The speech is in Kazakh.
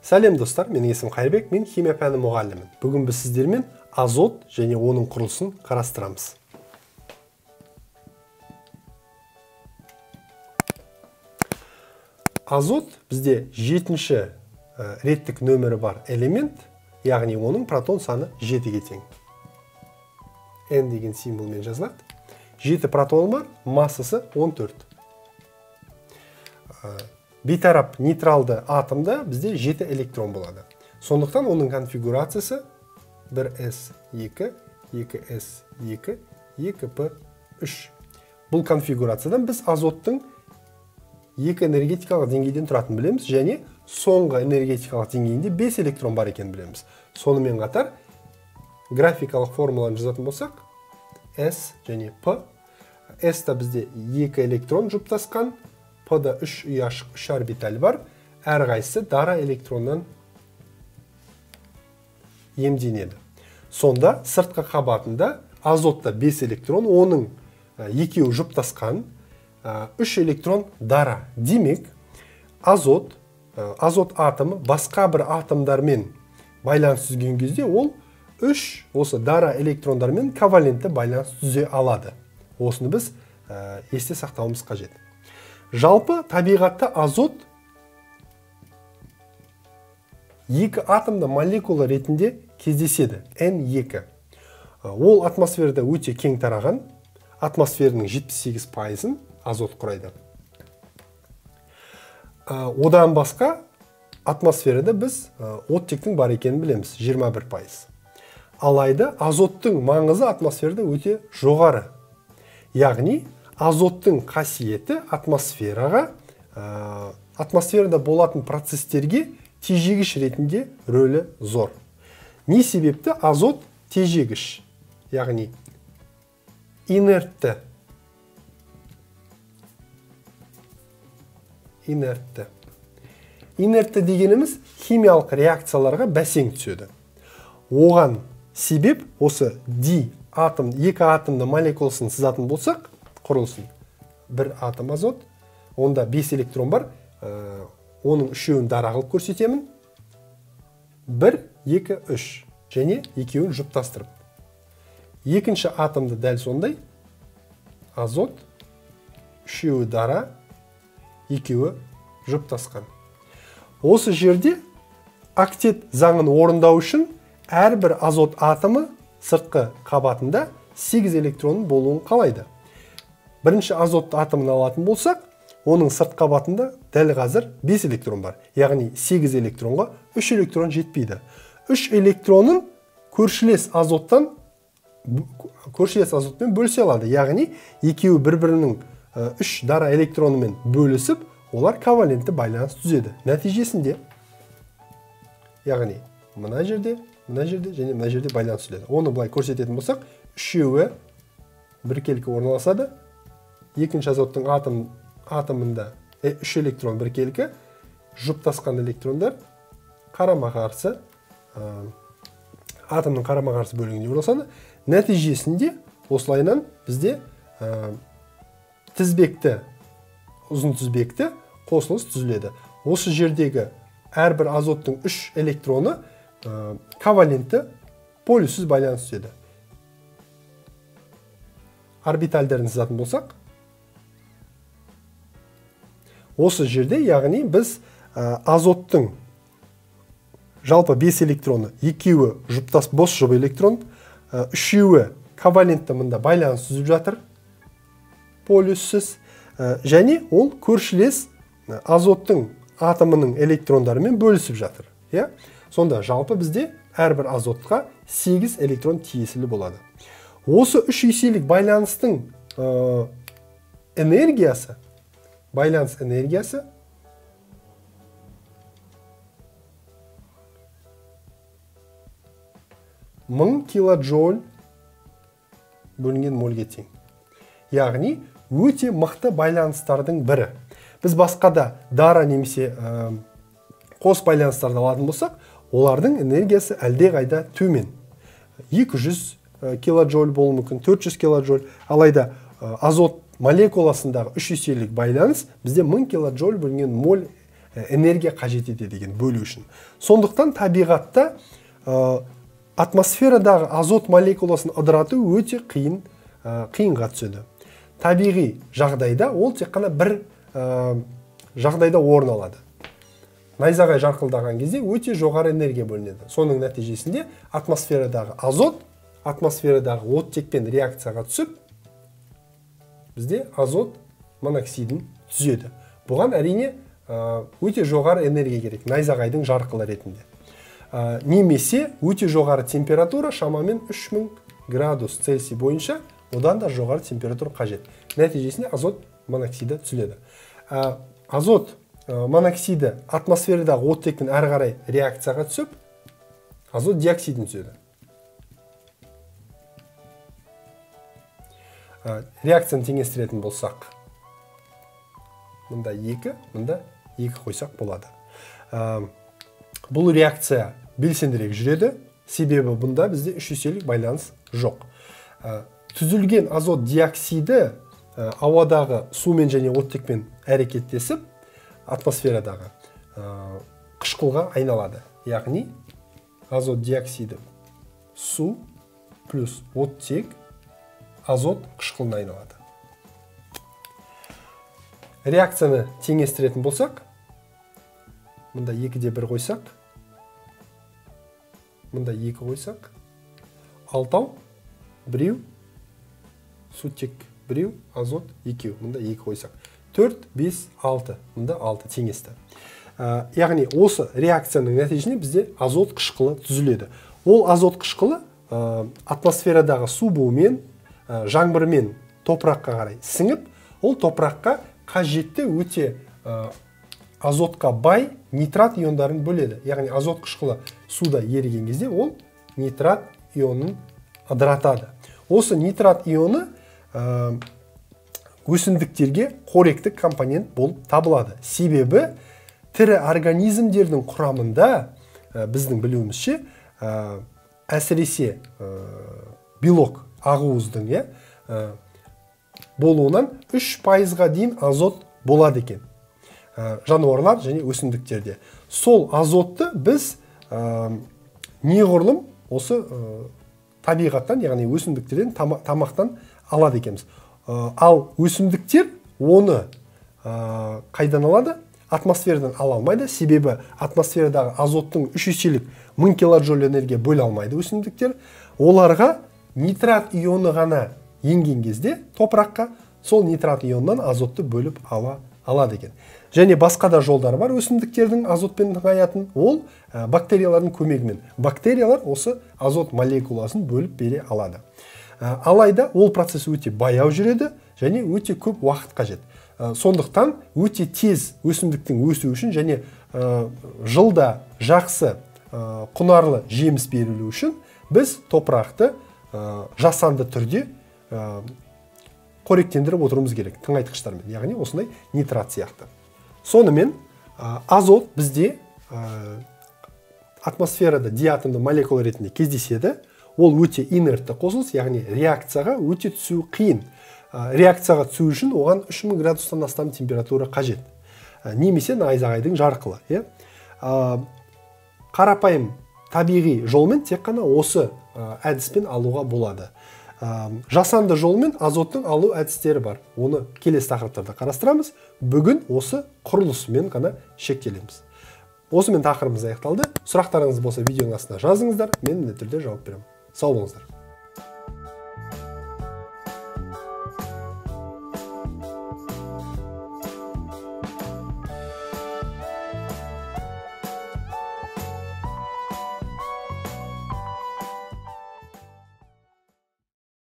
Сәлем достар, менің есімім Қайырбек, мен химия пәні мұғалімімін. Бүгін біз сіздермен азот және оның құрылысын қарастырамыз. Азот бізде 7-ші реттік нөмірі бар элемент, яғни оның протон саны 7-ге тең. N деген символмен жазылады. 7 протоны бар, массасы 14. Бейтарап нейтралды атомда бізде 7 электрон болады. Сондықтан оның конфигурациясы 1s2, 2s2, 2p3. Бұл конфигурациядан біз азоттың екі энергетикалық деңгейден тұратынын білеміз және соңғы энергетикалық деңгейінде 5 электрон бар екенін білеміз. Сонымен қатар графикалық формуланы жазатын болсақ, S және P. S-та бізде 2 электрон жұптасқан, P-да 3 ұяшық 3 орбиталь бар, әрқайсысы дара электроннан иемденеді. Сонда сыртқы қабатында азотта 5 электрон, оның екеуі жұптасқан, 3 электрон дара. Демек, азот атомы басқа бір атомдармен байланыс түзген кезде ол 3 осы дара электрондармен ковалентті байланыс түзе алады. Осыны біз есте сақтауымыз қажет. Жалпы табиғатта азот екі атомды молекула ретінде кездеседі, N2. Ол атмосферада өте кең тараған, атмосфераның 78%-ын азот құрайды. Одан басқа атмосферада біз оттектің бар екенін білеміз, 21%. Алайда азоттың маңызы атмосферада өте жоғары. Яғни азоттың қасиеті атмосфераға, атмосферада болатын процестерге тежегіш ретінде рөлі зор. Не себепті азот тежегіш, яғни инертті. Инертті. Инертті дегеніміз химиялық реакцияларға бәсең түседі. Оған себеп осы D атом, екі атомды молекуласын сызатын болсақ, құрылысын. Бір атом азот, онда 5 электрон бар, оның үшеуін дара қылып көрсетемін. 1, 2, 3 және екеуін жұптастырып. Екінші атомды дәл сондай, азот, үшеуі дара, екеуі жұптасқан. Осы жерде октет заңын орындау үшін әрбір азот атомы сыртқы қабатында 8 электронның болуын қалайды. Бірінші азот атомын алатын болсақ, оның сырт қабатында дәл қазір 5 электрон бар. Яғни 8 электронға 3 электрон жетпейді. 3 электронын көршілес азотпен бөлісе алады. Яғни екеуі бір-бірінің 3 дара электронымен бөлісіп, олар ковалентті байланыс түзеді. Нәтижесінде, яғни мына жерде, мына жерде және мына жерде байланыс түзіледі. Оны былай көрсететін болсақ, үшеуі біркелкі орналасады. Екінші азоттың атомында 3 электрон біркелкі, жұптасқан электрондар қарама-қарсы, атомның қарама-қарсы бөлігінде орналасады. Нәтижесінде осылайынан бізде тізбекті, ұзын тізбекті қосылыс түзіледі. Осы жердегі әрбір азоттың 3 электроны ковалентті полюссіз байланыс түзеді. Орбитальдерін сызатын болсақ, осы жерде, яғни біз азоттың жалпы 5 электроны, екеуі жұптас бос жұп электрон, үшеуі ковалентті мында байланыс түзіп жатыр, полюссіз, және ол көршілес азоттың атомының электрондарымен бөлісіп жатыр. Сонда жалпы бізде әрбір азотқа 8 электрон тиесілі болады. Осы үш еселік байланыстың энергиясы, байланыс энергиясы 1000 килоджоуль бөлінген мольге тең. Яғни өте мықты байланыстардың бірі. Біз басқа да дара немесе қос байланыстарды алатын болсақ, олардың энергиясы әлдеқайда төмен. 200 килоджоуль болуы мүмкін, 400 килоджоуль. Алайда азот молекуласындағы үш еселік байланыс бізде 1000 килоджоуль бөлінген моль энергия қажет етеді екен бөлу үшін. Сондықтан табиғатта атмосферадағы азот молекуласын ыдырату өте қиынға түседі. Табиғи жағдайда ол тек қана бір жағдайда орын алады. Найзағай жарқылдаған кезде өте жоғары энергия бөлінеді. Соның нәтижесінде атмосферадағы азот атмосферадағы оттекпен реакцияға түсіп, бізде азот моноксидін түзеді. Бұған әрине өте жоғары энергия керек, найзағайдың жарқылы ретінде. Немесе өте жоғары температура, шамамен 3000 градус Цельсий бойынша, одан да жоғары температура қажет. Нәтижесінде азот моноксиді түзіледі. Азот моноксиді атмосферадағы оттекпен әрі қарай реакцияға түсіп, азот диоксидін түзеді. Реакцияны теңестіретін болсақ, мында 2, мында 2 қойсақ болады. Бұл реакция белсендірек жүреді, себебі бұнда бізде үш еселік байланыс жоқ. Түзілген азот диоксиді ауадағы сумен және оттекпен әрекеттесіп, атмосферадағы қышқылға айналады. Яғни азот диоксиді су плюс оттек азот қышқылына айналады. Реакцияны теңестіретін болсақ, мында 2-де 1 қойсақ, мында 2 қойсақ, 6, 1, сутек 1, азот 2, мында 2 қойсақ, 4, 5, 6, мында 6 теңесті. Яғни осы реакцияның нәтижесінде бізде азот қышқылы түзіледі. Ол азот қышқылы атмосферадағы су буымен, жаңбырмен топыраққа қарай сіңіп, ол топыраққа қажетті өте азотқа бай нитрат иондарын бөледі. Яғни азот қышқылы суда еріген кезде ол нитрат ионын ыдыратады. Осы нитрат ионы өсімдіктерге қоректік компонент болып табылады. Себебі тірі организмдердің құрамында біздің білуімізше әсіресе белок ақуыздың болуынан 3%-ға дейін азот болады екен жануарлар және өсімдіктерде. Сол азотты біз неғұрлым осы табиғаттан, яғни өсімдіктерден, тамақтан алады екенбіз. Ал өсімдіктер оны қайдан алады? Атмосферадан ала алмайды, себебі атмосферадағы азоттың 3 еселік 1000 килоджоуль энергия бөле алмайды өсімдіктер. Оларға нитрат ионы ғана енген кезде топыраққа сол нитрат ионынан азотты бөліп ала алады екен. Және басқа да жолдар бар өсімдіктердің азотпен тыңаятын, ол бактериялардың көмегімен. Бактериялар осы азот молекуласын бөліп бере алады. Алайда ол процесс өте баяу жүреді және өте көп уақыт қажет. Сондықтан өте тез өсімдіктің өсуі үшін және жылда жақсы құнарлы жеміс берілу үшін біз топырақты жасанды түрде қоректендіріп отыруымыз керек тыңайтқыштармен, яғни осындай нитрат сияқты. Сонымен азот бізде атмосферада диатомды молекула ретінде кездеседі. Ол өте инертті қосылыс, яғни реакцияға өте түсу қиын. Реакцияға түсу үшін оған 3000 градустан астам температура қажет. Немесе найзағайдың жарқылы. Қарапайым табиғи жолмен тек қана осы әдіспен алуға болады. Жасанды жолмен азоттың алу әдістері бар. Оны келесі тақырыптарда қарастырамыз. Бүгін осы құрылысымен ғана шектелеміз. Осымен тақырыбымыз аяқталды. Сұрақтарыңыз болса видеоның астына жазыңыздар, мен міндетті түрде жауап беремін. Сау болыңыздар.